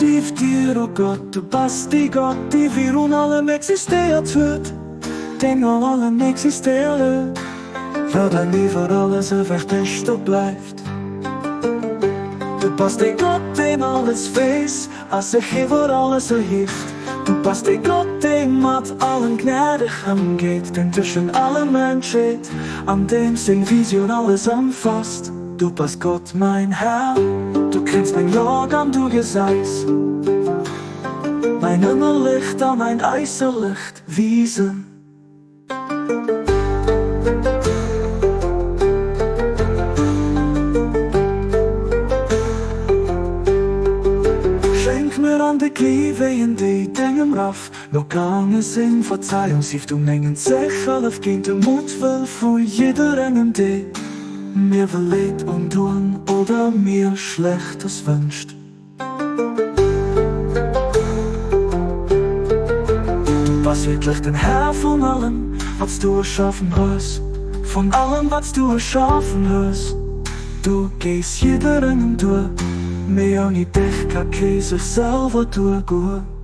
Sief dir, o Gott, du bass dee Gott, dee virun allem existéiert huet, deen no allem existéiere wäert an iwwer alles ewech besto bleift. Du bass dee Gott, deen alles weess a sech iwwer alles erhieft. Du bass dee Gott, dee mat allen gnädeg ëmgeet, deen tëschent allem entscheet an deem seng Visioun alles ëmfasst. Du bass Gott, mäin Här, du kenns meng Lag an du gesäis mäin ënnerlecht a mäin äusserlecht Wiesen. Schenk mir an de Gleewéien, déi dengem Raff no gaange sinn, Verzeihung, sief du mengen Zécherlef géint de Muttwëll vu jidderengem, dee mir wëll Leed undoen oder mir Schlechtes wënscht. Du bass wierklech den Här vun allem, wat s du erschafen hues, vun allem, wat s du erschafen hues. Du gees jidderengem duer, mee ouni dech ka kee sech selwer duergoen.